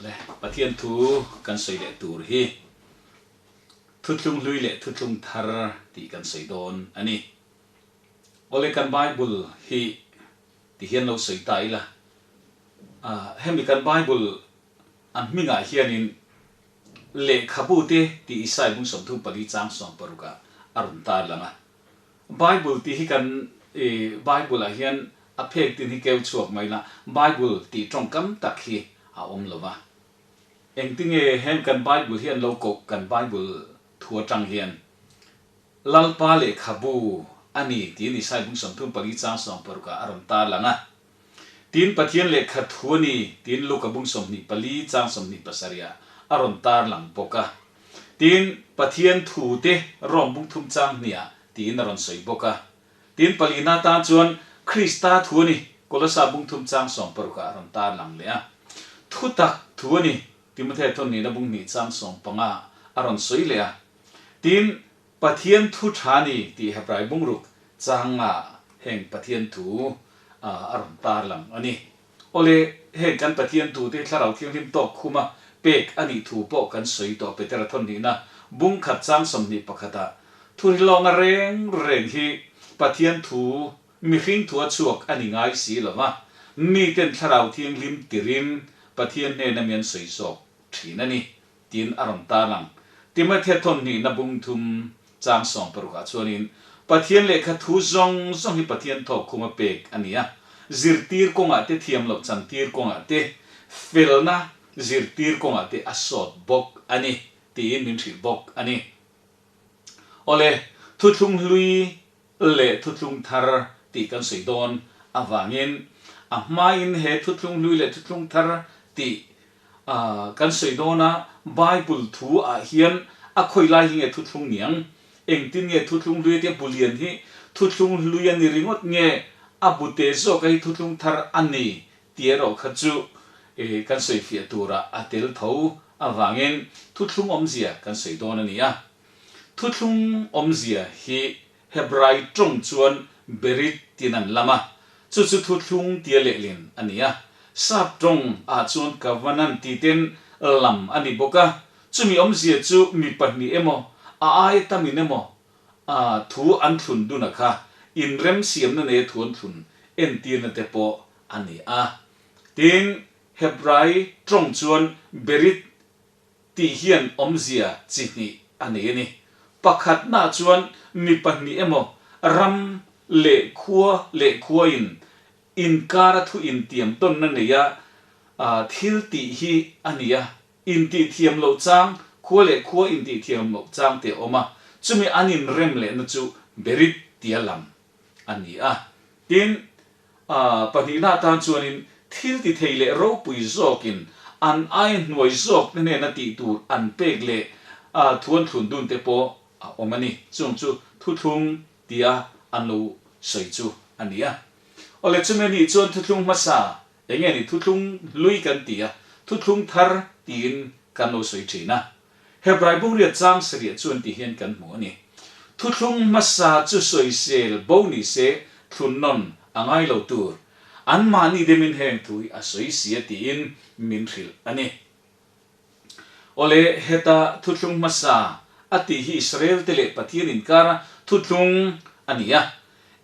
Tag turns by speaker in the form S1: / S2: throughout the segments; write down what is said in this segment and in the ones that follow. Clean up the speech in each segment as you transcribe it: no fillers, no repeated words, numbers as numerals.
S1: Awle, Pathian thu kan sawi leh tur hi Thuthlung hlui leh Thuthlung thar tih kan sawi dawn a ni. Awle, kan Bible hi ti hian lo sawi ta ila, hemi kan Bible a hmingah hianin lehkhabu te tih Isai bung 34 chang 60 ah a rawn tar lang a. Bible tih hi kan Bible ah hian a phek tin hi keu chhuak mai la, Bible tih tawngkam tak hi a awm lo va. Engtinge heng kan Bible hi an lo koh kan Bible thu atang hian Lalpa lehkhabu a ni tiin Isai bung 34 chang 60 ah a rawn tar lang a. Tin Pathian lehkha thu a ni tiin Luka bung 24 chang 27 ah a rawn tar lang bawk a. Tin Pathian thu te Rom bung thum chang hniah tiin a rawn sawi bawk a. Tin palina tan chuan Krista thu a ni Kolosa bung thum chang 60 ah a rawn tar lang leh a. Thutak thu a ni Timothea thawnhnihna bung hnih chang 15 a rawn sawi leh a. Tin, Pathian thu tha ni tih Hebrai bungruk changa heng Pathian thu a rawn tar lang a ni. Awle, heng kan Pathian thu te Thlarau Thianghlim tawk khuma pek a nih thu pawh kan sawi tawh Petera thawnhnihna bung khat chang 21 ah thu rilawng a reng reng hi Pathian thu mihring thu a chhuak a ni ngai si lo va, miten Thlarau Thianghlim tirin Pathian hnena mi an sawi zawk thin a ni. Tin a rawn tar ang. Timothea thawnhnihna bung thum chang 60 ah chuanin, Pathian lehkha thu zawng zawng hi Pathian thawk khuma pek a ni a, zirtir kawngah te thiam loh chantir kawngah te, felna zirtir kawngah te a sawt bawk a ni, tiin min hrilh bawk a ni. Awle, thuthlung hlui leh thuthlung thar tih kan sawi dawn avangin a hmain he thuthlung hlui leh thuthlung thar tih kan sawi dawn a, Bible thu ah hian a khawi lai hi nge thuthlung niang? Engtin nge thuthlung hlui atia bu lian hi thuthlung hlui a ni ringawt nge a bu te zawk a hi thuthlung thar a ni tih erawh kha chu kan sawi fiah turah a tel tho avangin thuthlung awmzia kan sawi dawn a ni a. Thuthlung awmzia hi Hebrai tawng chuan Berit tiin an lam a, chu chu thuthlung tia lehlin a ni a. Sap tawng ah chuan Covenant ti ten lam a ni bawk a, chumi awmzia chu mi pahnih emaw, a aia tamin emaw thu an thlun dun a kha inremsiamna neia thu an thlun entirna te pawh a ni a. Tin, Hebrai tawng chuan Berit tih hian awmzia chi hnih a nei a ni. Pakhatnaah chuan mi pahnih emaw ram leh khua leh khuain inkara thu intiam tawnna neia thil tih hi a ni a, intihthiam loh chang, khua leh khua intihthiam loh chang te a awm a, chumi an inrem lehna chu Berit tia lam a ni a. Tin, Pahnihna atan chuanin thil ti thei leh ropui zawkin an aia hnuai zawkte hnena tih tur an pek leh thu an thlun dun te pawh a awm a ni. Chung chu thuthlung tia an lo sawi chu a ni a. Awle chumi a nih chuan thuthlung hmasa eng nge ni thuthlung hlui kan ti a, thuthlung thar tiin kan lo sawi thin a. Hebrai bungriat chang sarih chuan ti hian kan hmu a ni. Thuthlung hmasa chu sawisel bo ni se thlun nawn a ngai lo tur. Anmahni demin heng thu hi a sawi si a tiin min hrilh a ni. Awle, heta thuthlung hmasa a tih hi Israel te leh Pathian inkara thuthlung a ni a.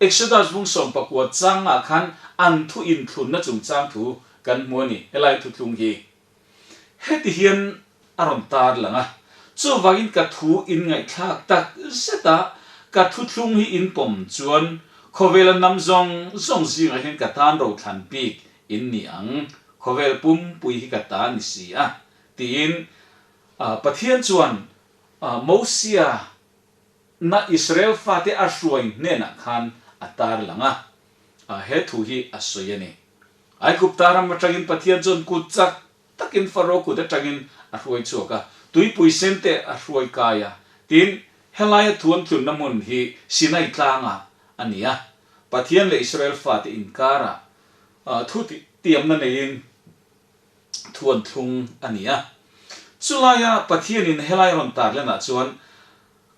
S1: Exodus bung 19 changah khan an thu inthlunna chungchang thu kan hmu a ni helai thuthlung hi. Heti hian a rawn tar lang a, chuvangin ka thu in ngaihthlak tak zet a, ka thuthlung hi in pawm chuan khawvela hnam zawng zawng zingah hian ka tan rothlan bik in ni ang, khawvel pumpui hi ka ta ni si a, tiin Pathian chuan Mosia na Israel fate a hruai hnenah khan a tar lang a, he thu hi a sawi a ni. Aigupta ram atangin Pathian chuan kut chak takin Faro kut atangin a hruai chhuak a, tuipui sen te a hruai kai a. Tin, helaia thu an tlunna hmun hi Sinai tlangah a ni a. Pathian leh Israel fate inkarah thu tiamna neiin thu an thlung a ni a. Chulaia Pathianin helai rawn tarlenah chuan,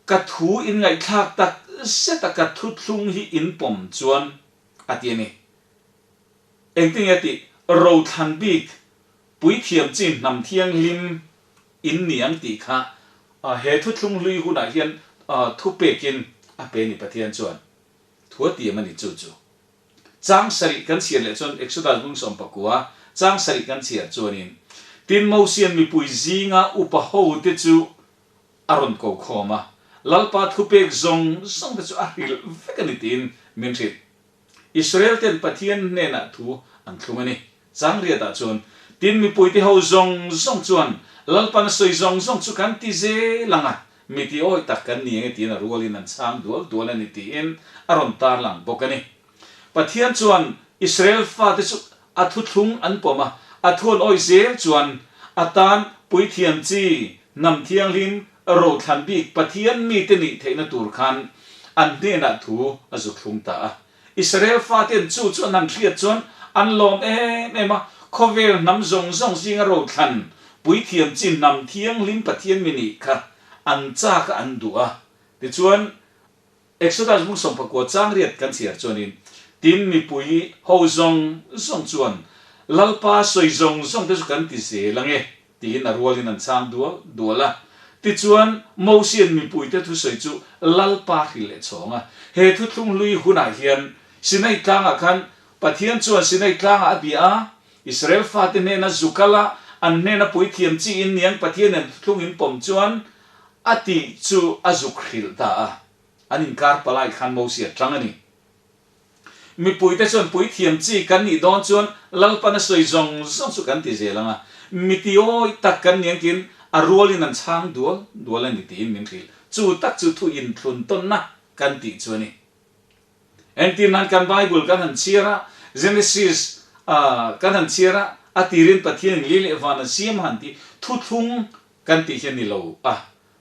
S1: Ka thu in ngaihthlak tak zeta ka thuthlung hi in pawm chuan, a ti a ni. Engtin nge tih? Rothlan bik Puithiam chi hnam thianghlim in ni ang tih kha he thuthlung hlui hunah hian thupekin a pe ni Pathian chuan thu a tiam a ni chu chu. Chang sarih kan chhiar leh chuan Exodus bung 19 chang sarih kan chhiar chuanin tin Mosian mipui zinga upa hote chu a rawn ko khawm a, Lalpa thupek zawng zawng te chu a hrilh vek a ni tiin min hrilh. Israel ten Pathian hnenah thu an thlung a ni. Changriatah chuan, Tin mipuite ho zawng zawng chuan Lalpan a sawi zawng zawng chu kan ti zel ang a, mi ti awih tak kan ni ang e tiin a rualin an chhang dual dual a ni tiin a rawn tarlang bawk a ni. Pathian chuan Israel fate chu a thuthlung an pawm a, a thu an awih zel chuan a tan puithiam chi, hnam thianghlim, rothlan bik Pathian mite nih theihna tur khan an hnenah thu a zu thlung ta a. Israel faten chu chu an han hriat chuan an lawm em em a, khawvel hnam zawng zawng zinga rothlan puithiam chi hnam thianghlim Pathian mi nih kha an chak a an duh a. Tichuan, Exodus bung 19 chang riat kan chhiar chuanin, Tin mipui ho zawng zawng chuan Lalpa sawi zawng zawng te chu kan ti zel ang e, tiin a rualin an chhang dual dual a. Tichuan, Mosian mipuite thusawi chu Lalpa hrilh leh chhawng a. He thuthlung hlui hunah hian Sinai tlangah khan Pathian chuan Sinai tlangah a bia a, Israel fate hnena zu kal a, an hnena puithiam chi in niang Pathian in thuthlung in pawm chuan a tih chu a zuk hrilh ta a. An inkar palai khan Mosia tang a ni. Mipuite chuan puithiam chi kan nih dawn chuan Lalpan a sawi zawng zawng chu kan ti zel ang a, mi tiawi tak kan ni angtin a rualin an chhang dual dual a ni tiin min hrilh. Chu tak chu thu inthlun tawnna kan tih chu a ni. Entir nan kan Bible kan han chhiar a, Genesis kan han chhiar a, a tirin Pathianin lei leh van a siam a han ti, thuthlung kan tih hi a ni lo a,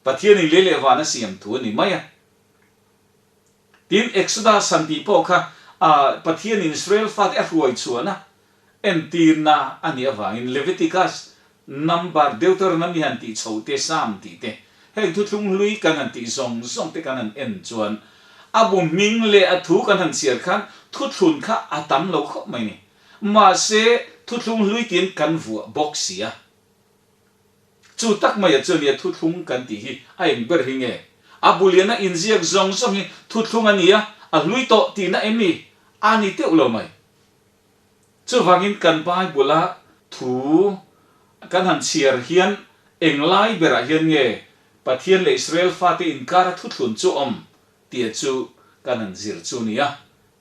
S1: Pathianin lei leh van a siam thu a ni mai a. Tin, Exodus han tih pawh kha Pathianin Israel fate a hruai chhuahna entirna a nih avangin Leviticus, Number, Deuteronomy han tih chho te, Psalm tih te, heng thuthlung hlui kan han tih zawng zawng te kan han en chuan a bu hming leh a thu kan han chhiar khan thuthlun kha a tam lo khawp mai ni. Mahse, thuthlung hlui tiin kan vuah bawk si a. Chu tak maia chuan nia thuthlung kan tih hi a eng ber hi nge? A buliana inziak zawng zawng hi thuthlung a nia, a hlui tawh tihna em ni? A ni teuh lo mai. Chuvangin kan Bible-a thu kan han chhiar hian eng lai berah hian nge Pathian leh Israel fate inkara thuthlun chu awm tih chu kan han zir chu nia.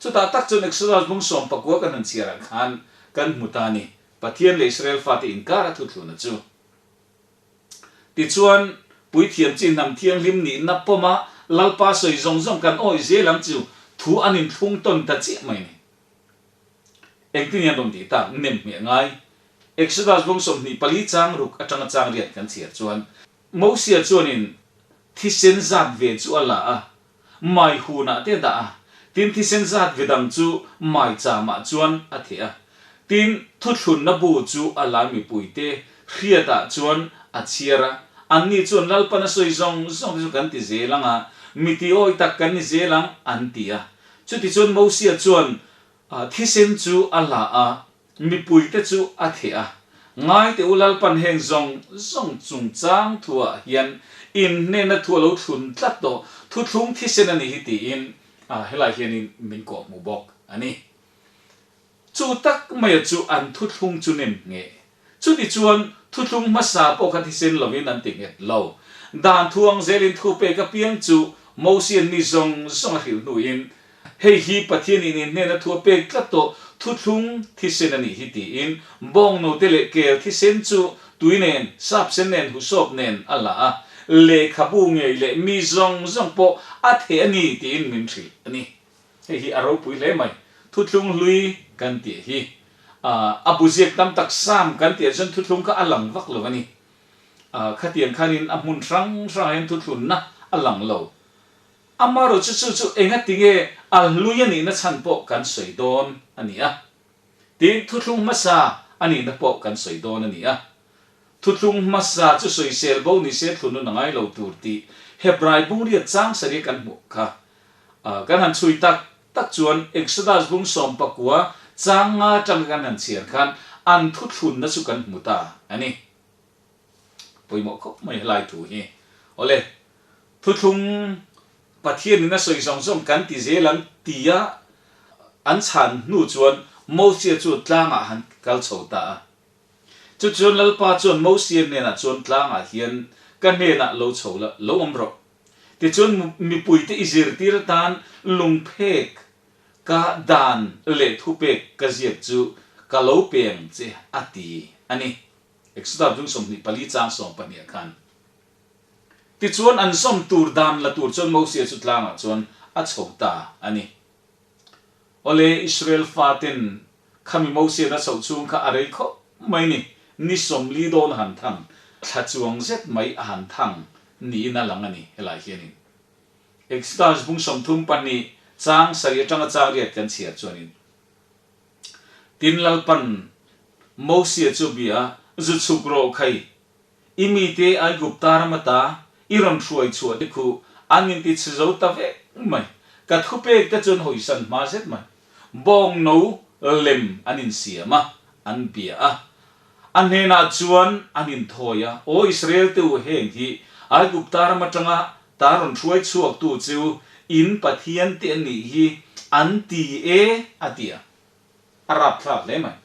S1: Chutah tak chuan Exodus bung 19 kan han chhiarah khan kan hmu ta a ni. Pathian leh Israel fate inkar a thuthluna chu. Tichuan, puithiam chi hnam thianghlim nihna pawma Lalpa sawi zawng zawng kan awih zel ang chu thu an inthlung tawn ta chiah mai ni. Engtin hian rawn tih tak nem hmiah ngai? Exodus bung 24 chang ruk atanga chang riat kan chhiar chuan, Mosia chuanin thisen zat ve chu a la a, Mai hunah te dah a, tin thisen zat ve dang chu mai chamah chuan a theh a. Tin, thuthlunna bu chu a lai mipuite hriatah chuan a chhiar a, anni chuan Lalpan a sawi zawng zawng te chu kan ti zel ang a, mi ti awih tak kan ni zel ang, an ti a. Chutichuan Mosia chuan thisen chu a la a, Mipuite chu a theh a, Ngai teh u Lalpan heng zawng zawng chungchang thuah hian in hnena thu a lo thlun tlat tawh, thuthlung thisen a nih hi tiin helai hianin min kawh hmu bawk a ni. Chu tak maia chu an thuthlung chu nem ngheh. Chutichuan thuthlung hmasa pawh kha thisen lovin an ti nghet lo. Dan thu ang zelin thupek apiang chu Mosian mi zawng zawng a hrilh hnuin Hei hi Pathianin in hnena thu a pek tlat tawh thuthlung thisen a nih hi tiin bawng note leh kel thisen chu tui nen, sap sen nen, husawp nen a la a, lehkhabu ngei leh mi zawng zawng pawh a theh a ni tiin min hrilh a ni. Hei hi a ropui hle mai. Thuthlung hlui kan tih hi a bu ziak tam tak Psalm kan tih ah chuan thuthlung kha a lang vak lo a ni. Khatiang khanin a hmun hrang hrangah hian thuthlunna a lang lo. Amaherawh chu chu chu engatinge a hlui a nihna chhan pawh kan sawi dawn a ni a. Tin, thuthlung hmasa a nihna pawh kan sawi dawn a ni a. Thuthlung hmasa chu sawisel bo ni se thlunun a ngai lo tur tih Hebrai bungriat chang sarih kan hmuh kha. Kan han chhui tak tak chuan Exodus bung 19 chang nga atanga kan han chhiar khan an thuthlunna chu kan hmu ta a ni. Pawimawh khawp mai helai thu hi. Awle, thuthlung Pathianin a sawi zawng zawng kan ti zel ang tia an chhan hnu chuan Mosia chu tlangah han kal chho ta a. Chu chuan Lalpa chuan Mosia hnenah chuan tlangah hian ka hnenah lo chho la, lo awm rawh. Tichuan mipuite i zirtir atan lungphek ka dan leh thupek ka ziak chu ka lo pe ang che a ti a ni. Exodus dung 24 chang 12 ah khan. Tichuan an zawm tur dan la tur chuan Mosia chu tlangah chuan a chho ta a ni. Awle, Israel faten khami Mosian a chhoh chhung kha a rei khawp mai ni, ni 40 dawn a han thang, thla chuang zet mai a han thang niin a lang a ni helai hianin. Exodus bung 32 chang 7 atanga chang riat kan chhiar chuanin, Tin Lalpan Mosia chu bia zu chhuk rawh khai, I mite Aigupta ram ata i rawn hruai chhuah te khu an inti chhe zo ta vek mai. Ka thupek te chuan hawisan hma zet mai. Bawng no lem an insiam a, an bia a. A hnenah chuan an inthawi a, Aw Israel te u heng hi Aigupta ram atanga ta rawn hruai chhuak tu chu in Pathian te an nih hi an ti e, a ti a. A rapthlak hle mai.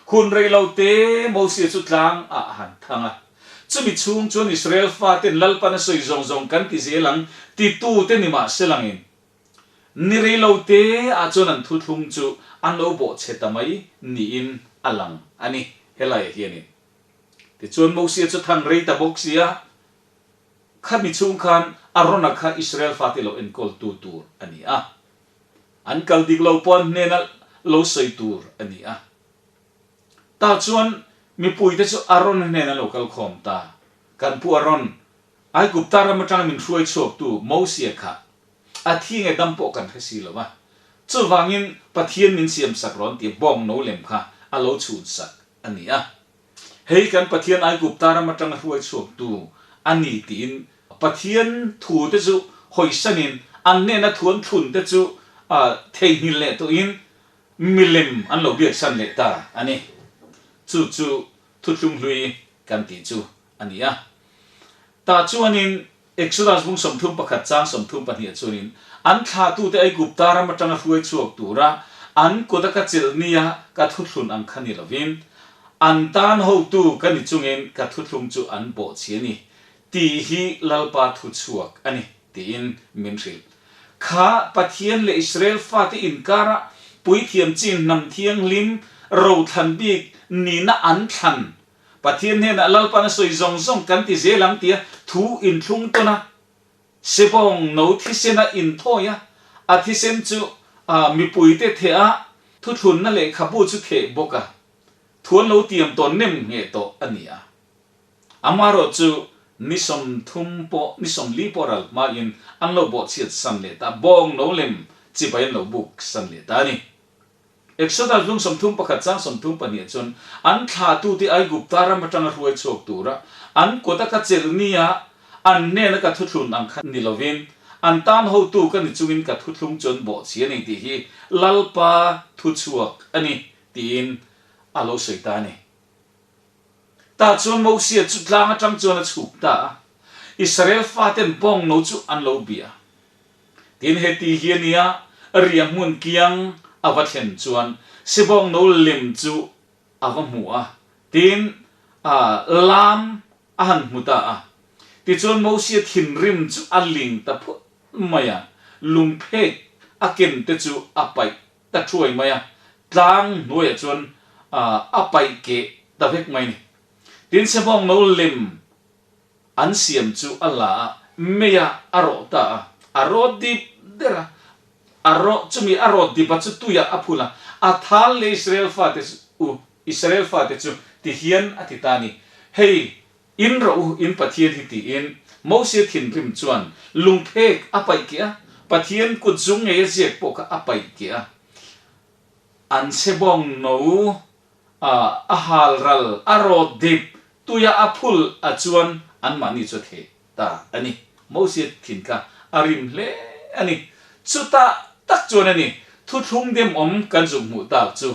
S1: Hun rei lo te Mosia chu tlang ah a han thang a. Chumi chhung chuan Israel faten Lalpan a sawi zawng zawng kan ti zel ang titu te ni mah se langin ni rei lo te ah chuan an thuthlung chu an lo bawh chhe ta mai niin a lang a ni helaiah hianin. Tichuan Mosia chu than rei ta bawk sia, khami chhung khan Arona kha Israel fate lo enkawltu tur a ni a. An kal dik lo pawh an hnena lo sawi tur a ni a. Tah chuan mipuite chu Aron hnen an lo kal khawm ta. Kan pu Aron, Aigupta ram atanga min hruai chhuaktu Mosia kha a thi nge dam pawh kan hre si lo va. Chuvangin Pathian min siamsak rawn tia bawng no lem kha a lo chhunsak a ni a. Hei kan Pathian Aigupta ram atanga hruai chhuaktu a ni tiin Pathian thu te chu hawisanin an hnena thu an thlun te chu theihnghilh leh tawhin milem an lo biaksan leh ta a ni. Chu chu thuthlung hlui kan tih chu a ni a. Tah chuanin Exodus bung 31 chang 32 ah chuanin an thlahtute Aigupta ram atanga hruai chhuak tura an kut a ka chelh nia ka thuthlun ang kha ni lovin an tan hotu ka ni chungin ka thuthlung chu an bawhchhi a ni tih hi Lalpa thu chhuak a ni tiin min hrilh. Kha Pathian leh Israel fate inkara puithiam chin hnam thianghlim rothlan bik nihna an thlan Pathian hnenah Lalpan a sawi zawng zawng kan ti zel ang tia thu inthlung tawn a, Sebawng no thisen a inthawi a, a thisen chu mipuite theh a, thuthlunna lehkhabu chu theh bawk a, thu an lo tiam tawn nem ngheh tawh a ni a. Amaherawh chu ni 30 pawh, ni 40 pawh ral hmain an lo bawhchhiat san leh ta, bawng no lem chibai an lo buk san leh ta a ni. Exodus lung 31 chang 32 chuan an thlahtute Aigupta ram atanga hruai chhuak tura an kut a ka chelh nia an hnena ka thuthlun ang kha ni lovin an tan hotu ka ni chungin ka thuthlung chuan bawhchhi a ni tih hi Lalpa thuchhuak a ni tiin a lo sawi ta a ni. Tah chuan Mosia chu tlang atang chuan a chhuk ta a, Israel faten bawng no chu an lo bia. Tin heti hi a nia, riah hmun kiang a va thlen chuan sibawng no lem chu a va hmu a, tin lam a han hmu ta a. Tichuan Mosia thinrim chu a ling ta phut mai a, lungphek a ken te chu a paih ta thuai mai a, tlang hnuaiah chuan a paih keh ta vek mai a ni. Tin sibawng no lem An siam chu a la a, meiah a rawh ta a, a rawt dip der a, a rawh chumi a rawt dip a chu tuiah a phul a, a thal leh Israel fate chu u, Israel fate chu ti hian a ti ta a ni, Hei, in rawh u, in Pathian hi tiin Mosia thinrim chuan lungphek a paih keh a, Pathian kut zung ngei a ziak pawh kha a paih keh a, an chhe bawng no a hal ral, a rawt dip, tuia a phul a chuan anmahni chu a theh ta a ni. Mosia thin kha a rim hle a ni. Chutah tak chuan a ni, thuthlung demawm kan zuk hmuh tak chu.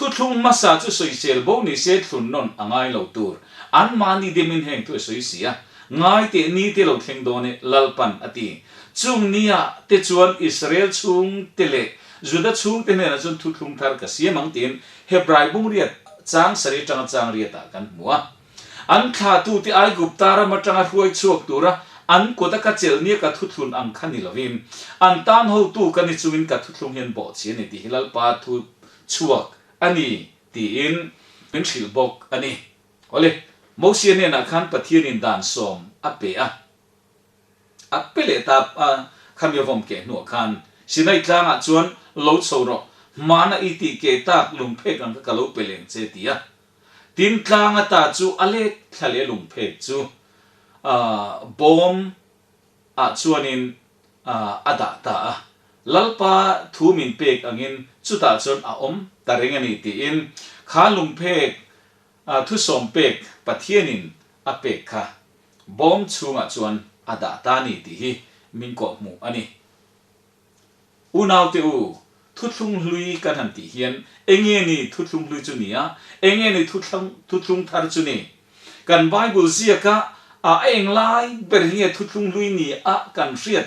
S1: Thuthlung hmasa chu sawisel bo ni se thlun nawn a ngai lo tur. Anmahni demin heng thu a sawi si a. Ngai teh ni te lo thleng dawn e, Lalpan a ti. Chung nia te chuan Israel chhungte leh Juda chhungte hnenah chuan thuthlung thar ka siam ang tiin Hebrai bungriat chang sarih atanga chang riatah kan hmu a. An thlahtute Aigupta ram atanga hruai chhuak tura an kut a ka chelh nia ka thuthlun ang kha ni lovin, an tan hotu ka ni chungin ka thuthlung hian bawhchhi a ni tih hi Lalpa thu chhuak a ni tiin min hrilh bawk a ni. Awle, Mosia hnenah khan Pathianin dan sawm a pe a. A pe leh ta a, khami a vawm keh hnuah khan Sinai tlangah chuan lo chho rawh, hmana i tih keh tak lungphek ang kha ka lo pe leng che ti a. Tin, tlang ata chu a let thla leh lungphek chu bawm ah chuanin a dah ta a. Lalpa thu min pek angin chutah chuan a awm ta reng a ni tiin kha lungphek thusawm pek Pathianin a pek kha bawm chhungah chuan a dah ta a ni tih hi min kawhhmuh a ni. Unaute u, thuthlung hlui kan han tih hian enge ni thuthlung hlui chu ni a, enge ni thuthlung thar chu ni? Kan Bible ziaka a englai ber hi nge thuthlung hlui ni a kan hriat?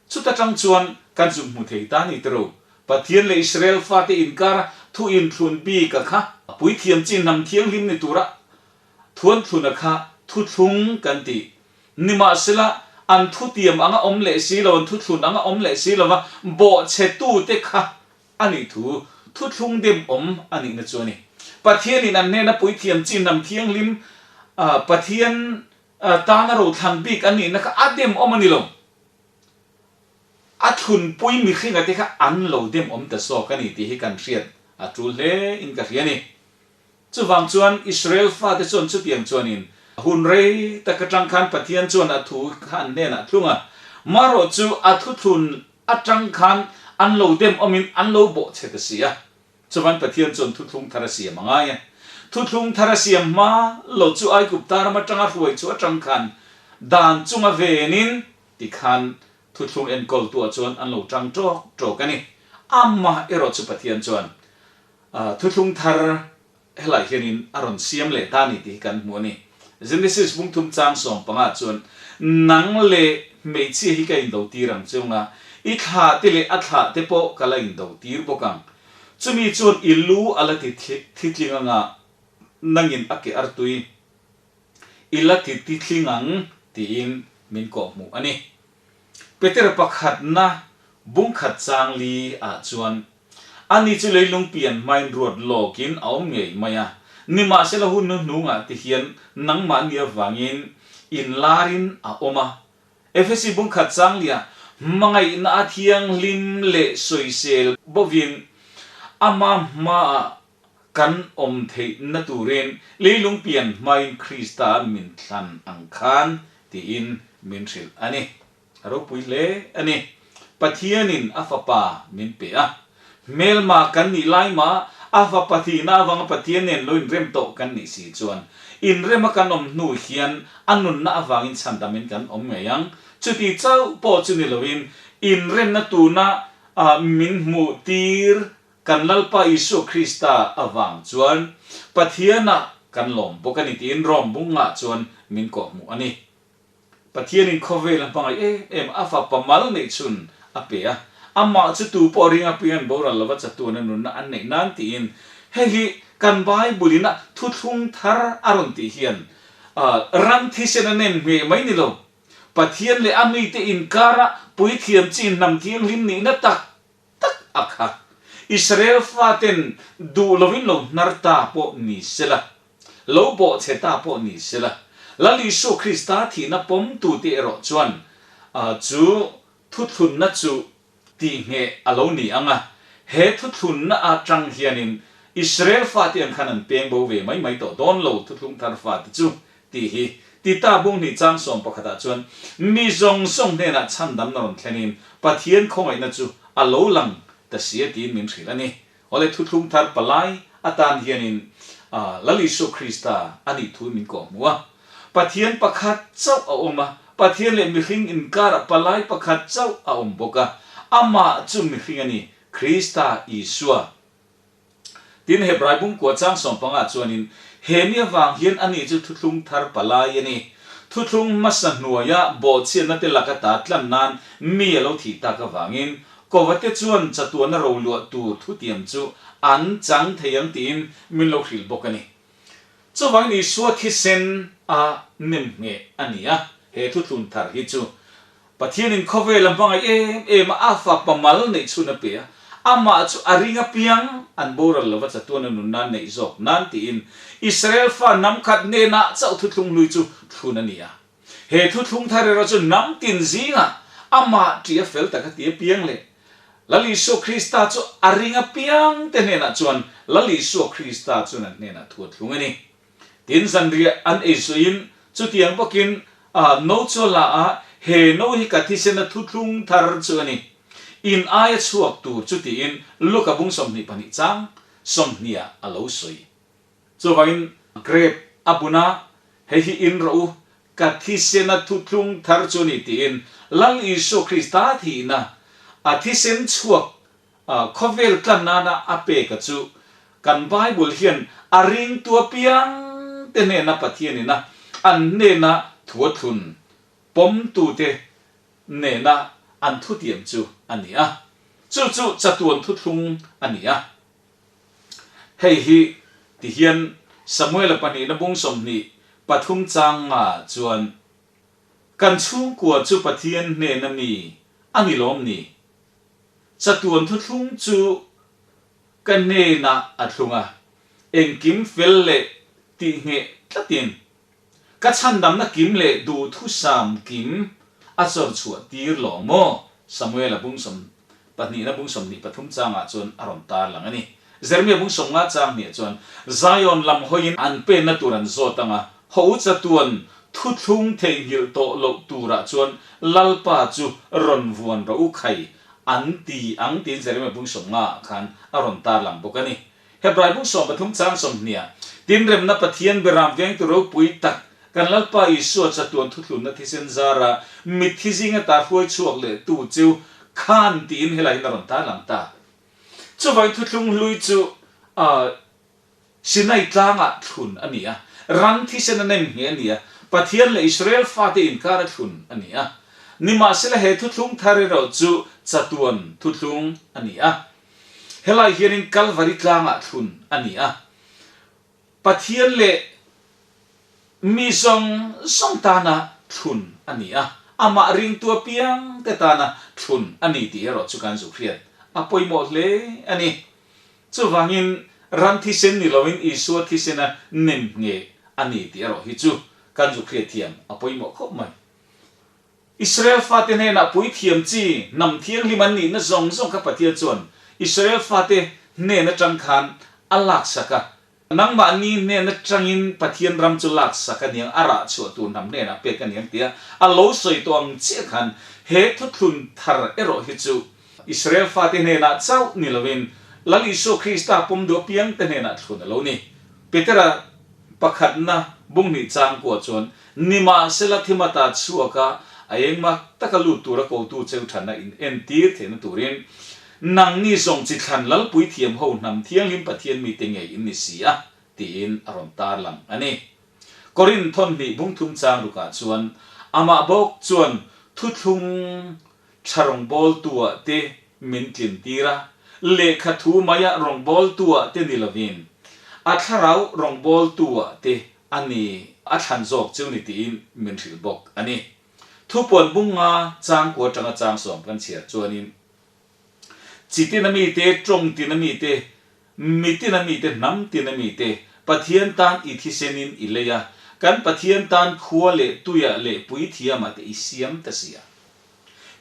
S1: Chuta tang chuan kan zuk hmu thei ta ni tiro. Pathian leh Israel fate inkara thu inthlun bik a kha puithiam chi hnam thianghlim ni tura Thuanthluna kha thuthlung kan ti. Nimahsela, an thutiam anga awm leh si lo, an thuthlun anga awm leh si lova bawhchhetute kha a nih thu, thuthlung dem awm a nihna chu a ni. Pathianin an hnena puithiam chi hnam thianghlim, Pathian tana rothlan bik an nihna kha a dem awm a ni lo. A thlunpui mihringa te kha an lo dem awm ta zawk a ni tih hi kan hriat a tul hle in ka hria a ni. Chuvang chuan Israel fate chuan chutiang chuanin hun rei tak atang khan Pathian chuan a thu kha an hnenah thlung a, marawh chu a thuthlun atang khan an lo dem awmin an lo bawhchhe ta si a. Chuvan Pathian chuan thuthlung thar a siam a ngai a. Thuthlung thar a siam hma lo chu Aigupta ram atanga hruai chu atang khan dan chunga venin tikhan thuthlung enkawltuah chuan an lo tang tawk tawk a ni. Amah erawh chu Pathian chuan Thuthlung thar helai hianin a rawn siam leh ta a ni tih hi kan hmu a ni. Genesis bung thum chang 15 chuan, Nang leh hmeichhia hi ka indo tir ang chung a, i thlah te leh a thlah te pawh ka la indo tir bawk ang. Chumi chuan i lu a la ti thitling anga, nangin a ke artui i la ti tithling ang tiin min kawhhmuh a ni. Peter pakhatna bung khat chang li ah chuan, Ani chu leilung pian hmain ruat lawkin a awm ngei mai a, nimahsela hun hnuhnungah te hian nangmahni avangin inlarin a awm a. Efesi bung khat changlia hmangaihna a thianghlim leh sawisel bovin ama hmaah kan awm theihna turin leilung pian hmain Krista min thlan ang khan tiin min hrilh a ni. A ropui hle a ni. Pathianin a fapa min pe a. Hmelma kan nih lai mah a fapa thihna avanga Pathian nen lo inrem tawh kan nih si chuan inrema kan awm hnu hian a nunna avangin chhandamin kan awm ngei ang. Chuti chauh pawh chu ni loin inremna tuna min hmuh tir kan Lalpa Isua Krista avang chuan Pathianah kan lawm bawk a ni tiin Rom bungah chuan min kawhhmuh a ni. Pathianin khawvel a hmangaih em em a, a fapa mal neih chhun a pe a, amah chu tu pawh ring apiang an boral lova chatuan a nunna an neih nan tiin hei hi kan Bible in a thuthlung thar a rawn tih hian ram thisen a nem ngheh mai ni lo, Pathian leh a mite inkara puithiam chi hnam thianghlim nihna tak tak a kha Israel faten duh lovin lo hnar ta pawh ni sela, lo bawhchhe ta pawh ni sela, Lal Isua Krista thihna pawmtute erawh chuan chu thuthlunna chu tihngheh a lo ni ang a, he thuthlunna atang hianin Israel fate ang khan an peng bo ve mai mai tawh dawn lo thuthlung thar fate chu tih hi Tita bung hnih chang 11 ah chuan mi zawng zawng hnenah chhandamna rawn thlenin Pathian khawngaihna chu a lo lang ta si a tiin min hrilh a ni. Awle thuthlung thar palai atan hianin Lal Isua Krista a nih thu min kawhhmuh a. Pathian pakhat chauh a awm a, Pathian leh mihring inkarah palai pakhat chauh a awm bawk a, amah chu mihring a ni, Krista Isua. Tin, Hebrai bungkua chang sawmpangah chuanin, He mi avang hian ani chu thuthlung thar palai a ni. Thuthlung hmasa hnuaia bawhchhiatna te laka ta tlan nan mi a lo thih tak avangin, Kovate chuan chatuana roluah tur thutiam chu an chang thei ang tiin min lo hrilh bawk a ni. Chuvangin Isua thisen a nemngheh a ni a, he thuthlun thar hi chu Pathianin khawvel a hmangaih em em a, a fapa mal neih chhun a pe a, amah chu a ring apiang an boral lova chatuana nunna neih zawk nan tiin Israel fa hnam khat hnenah chauh thuthlung hlui chu thlun a ni a. He thuthlung thar erawh chu hnam tin zingah amah ṭih a fel taka ti apiang leh Lal Isua Krista chu a ring apiang te hnenah chuan Lal Isua Krista chuan an hnenah thu a thlung a ni. Tin, zanriah an ei suiin chutiang bawkin no chu a la a, he no hi ka thisena thuthlung thar chu a ni. In aia chhuak tur chu tiin Luka bung 22 chang 20 ah a lo sawi. Chuvangin grape a bun a, hei hi in rawh u, ka thisena thuthlung thar chu a ni tiin Lal Isua Krista thihna a thisen chhuak khawvel tlan nana a pek a chu kan Bible hian a ringtu apiang te hnena Pathianina an hnena thu a thlun pawmtute nena an thutiam chu a ni a, chu chu chatuan thuthlung a ni a. Hei hi tihian Samuela pahnihna bung 23 chang nga chuan, Kan chhungkua chu Pathian hnena mi a ni lawm ni? Chatuan thuthlung chu ka hnenah a thlung a, engkim fel leh tihngheh tlatin ka chhandamna kim leh duhthusam kim a chawr chhuah tir lawng maw? Samuela bung pahnihna bung 23 changah chuan a rawn tar lang a ni. Jeremia bung 50 chang hniah chuan Zion lam hawiin an penna tur an zawt ang a, ho chatuan thuthlung theihnghilh tawh loh turah chuan Lalpa chu rawn vuan rawh u khai an ti ang tiin Jeremia bung 50 ah khan a rawn tar lang bawk a ni. Hebrai bung 13 chang 20 Tinremna Pathian beram vengtu ropui tak kan Lalpa Isua chatuan thuthlunna thisen zara mitthi zinga ta hruai chhuak leh tu chu khan tiin helai hian a rawn tar lang ta. Chuvai thuthlung hlui chu Sinai tlangah thlun a ni a, ran thisen a nem nghe a ni a, Pathian leh Israel fate inkar a thlun a ni a. Nimahsela he thuthlung thar erawh chu chatuan thuthlung a ni a. Helai hianin Kalvari tlangah thlun a ni a. Pathian leh mi zawng zawng tana thlun a ni a, amah ringtu apiangte tana thlun a ni tih erawh chu kan zuk hriat a pawimawh hle a ni. Chuvangin ran thisen ni loin Isua thisena nem nge a ni tih erawh hi chu kan zuk hriat thiam a pawimawh khawp mai. Israel fate hnenah puithiam chi hnam thianghlim an nihna zawng zawng kha Pathian chuan Israel fate hnen atang khan a laksak a. Nangmahni hnen atangin Pathian ram chu laksak a niang, a rah chhuah tur hnam hnenah pek a niang tia a lo sawi tawh ang chiah khan he thuthlun thar erawh hi chu Israel fate hnenah chauh ni loin Lal Isua Krista pawm duh apiangte hnenah thlun a lo ni. Petera pakhatna bunghnih changkua chuan Nimahsela thimata chhuaka a engmah taka lut tura kotu cheu thanna in entir theihna turin Nangni zawng chi thlan Lalpui thiam ho hnam thianghlim Pathian mite ngei in ni si a, tiin a rawn tarlang a ni. Korinth thawnhnih bungthum chang rukah chuan amah bawk chuan thuthlung tha rawngbawltuah te min tlin tir a, lehkha thu maia rawngbawltuah te ni lovin a thlarau rawngbawltuah te a ni a thlan zawk chu ni tiin min hrilh bawk a ni. Thupuan bung nga changkua atanga chang sawm kan chhiar chuanin Chi tina mite, tawng tina mite, mi tina mite, hnam tina mite, Pathian tan i thisenin i lei a, kan Pathian tan khua leh tuiah leh puithiamah te i siam ta si a.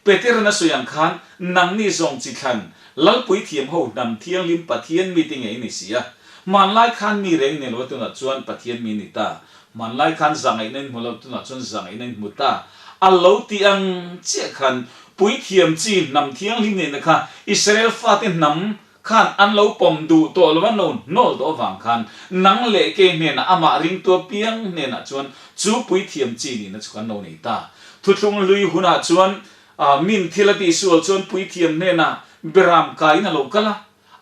S1: Peteran a sawi ang khan, Nangni zawng chi thlan, Lal puithiam ho hnam thianghlim Pathian mite ngei ni si a. Hmanlai khan mi reng ni lo a tunah chuan Pathian mi ni ta. Hmanlai khan zangaihna in hmu lo tunah chuan zangaihna in hmu ta. A lo ti ang chiah khan Puithiam chi hnam thianghlim nihna kha Israel fate hnam khan an lo pawm duh tawh lo, an lo hnawl tawh avang khan nang leh kei hnenah amah ringtu apiang hnenah chuan chu puithiam chi nihna chu kan lo nei ta. Thuthlung hlui hunah chuan min thil a tihsual chuan puithiam hnenah beram kaiin a lo kal a,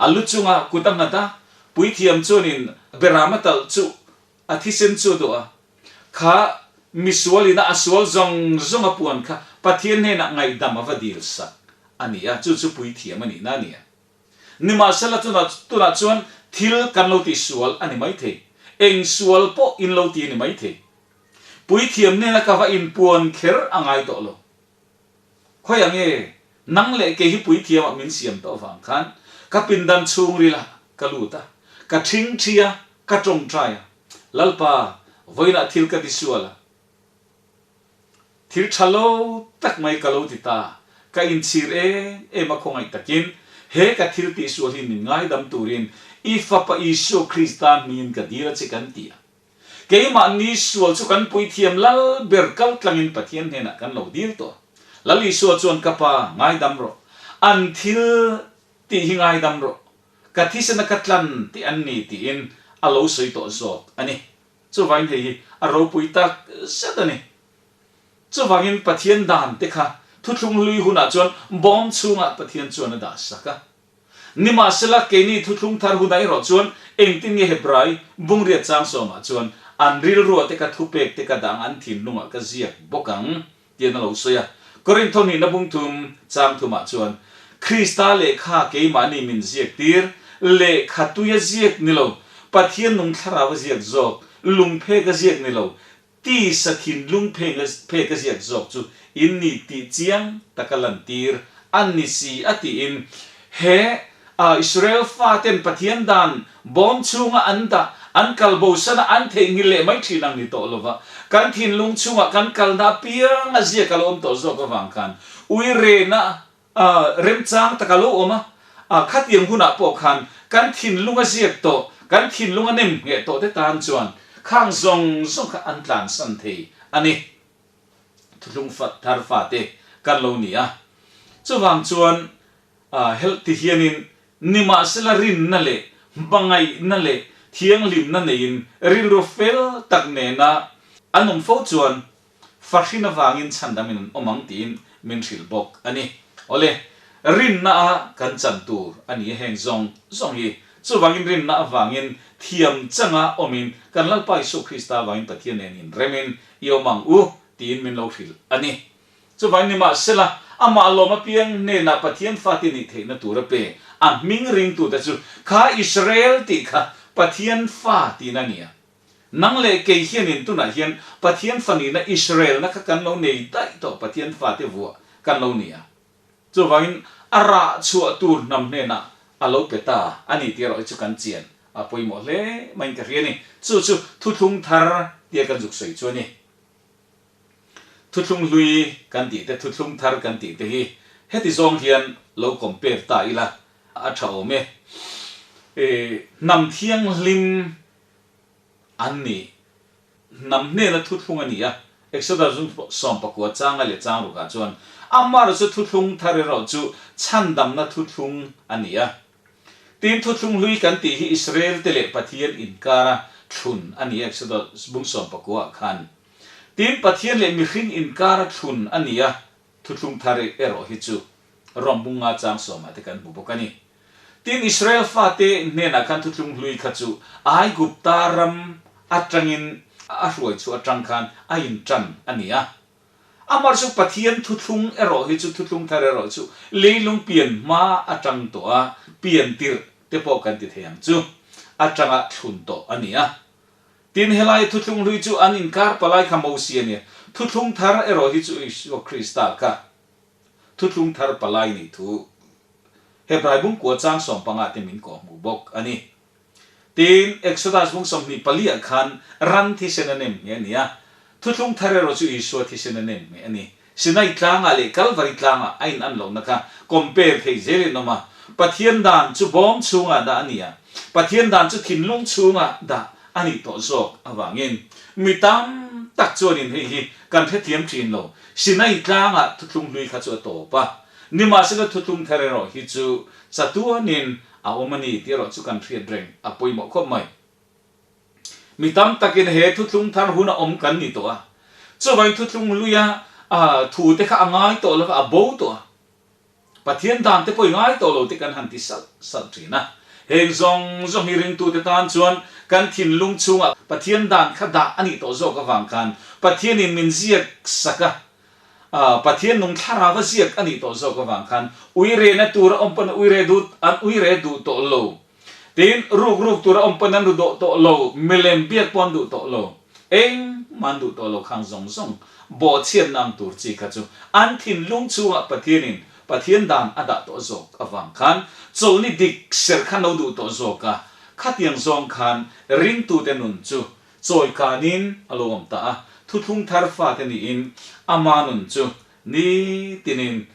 S1: a lu chungah kut a nghat a. Puithiam chuanin beram a talh chu a thisen chu a duh a, kha misualina a sual zawng zawng a puan kha Pathian hnenah ngaihdam a va dil sak a ni a, chu chu puithiam a nihna a ni a. Nimahsela tunah tunah chuan thil kan lo tihsual a ni maithei, eng sual pawh in lo ti a ni maithei. Puithiam hnena ka va inpuan kher a ngai tawh lo. Khawiah nge nang leh kei hi puithiamah min siam tawh avang khan ka pindan chhungril ah ka lut a, ka thingthi a, ka tawngtai a, Lalpa, vawiinah thil ka tisual a, thil tha lo tak mai ka lo ti ta, ka inchhir em em a khawngaih takin he ka thil tihsual hi min ngaidam turin i Fapa Isua Krista hmingin ka dil a che kan ti a. Keimahni sual chu kan puithiam lal ber kal tlangin Pathian hnenah kan lo dil tawh a. Lal Isua chuan ka pa, ngaidam rawh. An thil tih hi ngaidam rawh. Ka thisena ka tlan tih an ni tiin a lo sawi tawh zawk a ni. Chuvangin hei hi a ropui tak zet a ni. Chuvangin Pathian dan te kha thuthlung hlui hunah chuan bawm chhungah Pathian chuan a dah sak a. Nimahsela, keini thuthlung thar hunah erawh chuan engtin nge Hebrai bungriat chang sawmah chuan an rilruah te ka thupek te ka dang an thinlungah ka ziak bawk ang tiin a lo sawi a. Korintho hnihna bungthum chang thumah chuan Krista lehkha keimahni min ziak tir, lehkha tuia ziak ni lo, Pathian nung thlarau a ziak zawk, lungphek a ziak ni lo, Tisa thinlung phek a ziak zawk chu in ni tih chiang taka lantir a ni si a tiin he Israel faten Pathian dan bawm chhunga an dah an kal bosana an theihnghilh leh mai thin ang ni tawh lova kan thinlung chhungah kan kalna apiang a ziak a lo awm tawh zawk avang khan uirena Remchang tak a lo awm a, khatiang hunah pawh khan kan thinlung a ziak tawh, kan thinlung a nem ngheh tawh te tan chuan khang zawng zawng kha an tlansan thei a ni. Thuthlung thar fate kan lo ni a. Chuvang chuan helh ti hianin nimahsela rinna leh hmangaihna leh thianghlimna neiin rilru fel tak nena an awm fo chuan Fahrin avangin chhandamin an awm ang tiin min hrilh bawk a ni. Awle, rinna a kan chan tur a ni a heng zawng zawng hi. Chuvangin rinna avangin thiam changa awmin kan Lalpa Isua Krista avangin Pathian nen inremin i awm ang u tiin min lo hrilh a ni. Chuvangin nimahsela, amah lawm apiang hnenah Pathian fate nih theihna tur a pe. A hming ringtute chu kha Israel tih kha Pathian fa tiin a ni a. Nang leh kei hianin tunah hian Pathian fanihna Israelna kha kan lo nei daih tawh Pathian fate vuah kan lo ni a. Chuvangin a rah chhuah tur hnam hnenah a lo pe ta a ni tih erawh hi chu kan chian a pawimawh hle maiin ka hria a ni. Chu chu thuthlung thar tia kan zuk sawi chu a ni. Thuthlung hlui kan tih te, thuthlung thar kan tih te hi heti zawng hian lo compare ta ila a tha awm e. Hnam thianghlim An ni. Hnam hnena thuthlung a ni a, Exodus 19 changa leh chang rukah chuan Amar chu thuthlung thar erawh chu chhandamna thuthlung a ni a. Tin, thuthlung hlui kan tih hi Israel te leh Pathian inkara thlun a ni a, Exodus bung 19 ah khan. Tin, Pathian leh mihring inkara thlun a ni a, thuthlung thar erawh hi chu Rom bung nga chang sawmah te kan hmu bawk a ni. Tin, Israel fate hnenah khan thuthlung hlui kha chu Aigupta ram atangin a hruai chhuah atang khan a intan a ni a. Amah chu Pathian thuthlung erawh hi chu thuthlung thar erawh chu leilung pian hma atang tawh a, pian tirh te pawh kan ti thei ang chu, atanga thlun tawh a ni a. Tin, helai thuthlung hlui chu an inkar palai kha Mosia a ni a, thuthlung thar erawh hi chu Isua Krista kha thuthlung thar palai nih thu Hebrai bung kua chang 15 te min kawh hmuh bawk a ni. Tin, Exodus bung 24 ah khan ran thisen a nem nge a ni a, thuthlung thar erawh chu Isua thisen a nem nge a ni. Sinai tlangah leh Kalvari tlangah a in an lohna kha compare thei zelin awm a. Pathian dan chu bawm chhungah dah a ni a, Pathian dan chu thinlung chhungah dah a nih tawh zawk avangin mi tam tak chuanin hei hi kan hrethiam thin lo. Sinai tlangah thuthlung hlui kha chu a tawp a, Nimahsela thuthlung thar erawh hi chu chatuanin a awm a ni tih erawh chu kan hriat reng a pawimawh khawp mai. Mi tam takin he thuthlung thar hun a awm kan ni tawh a, chuvangin thuthlung hluia thu te kha a ngai tawh lova a bo tawh a, Pathian dan te pawh i ngai tawh lo te kan han ti salh salh thin a. Heng zawng zawng hi ringtute tan chuan kan thinlung chhungah Pathian dan kha dah a nih tawh zawk avang khan Pathianin min ziak sak a, Pathian nung thlarau a ziak a nih tawh zawk avang khan uirehna tur a awm pawn uire duh an uire duh tawh lo. Tin, ruk ruk tur a awm pawn an ru dawh tawh lo, milem biak pawh an duh tawh lo. Engmah an duh tawh lo khang zawng zawng bawhchhiatna ang tur chi kha chu an thinlung chhungah Pathianin Pathian dan a dah tawh zawk avang khan chawlhni dik serh khan lo duh tawh zawk a, khatiang zawng khan ringtute nun chu chawi kanin a lo awm ta a, thuthlung thar fate niin ama nun chu nitinin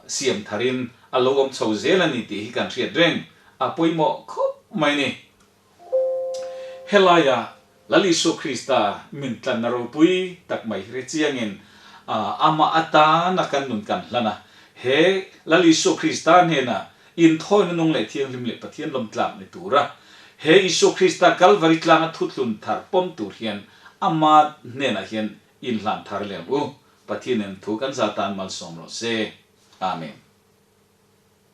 S1: siam tharin a lo awm chho zel a ni tih hi kan hriat reng a pawimawh khawp mai ni. Helaia Lal Isua Krista min tlanna ropui tak mai hi hrechiangin amah atana kan nun kan hlan a. He Lal Isua Krista hnena inthawina nung leh thianghlim leh Pathian lawmtlak ni tura he Isua Krista Kalvari tlanga thutlun thar pawm tur hian ama hnenah hian inhlan thar leh ang u. Pathianin thu kan za tan malsawm rawh se. Amen.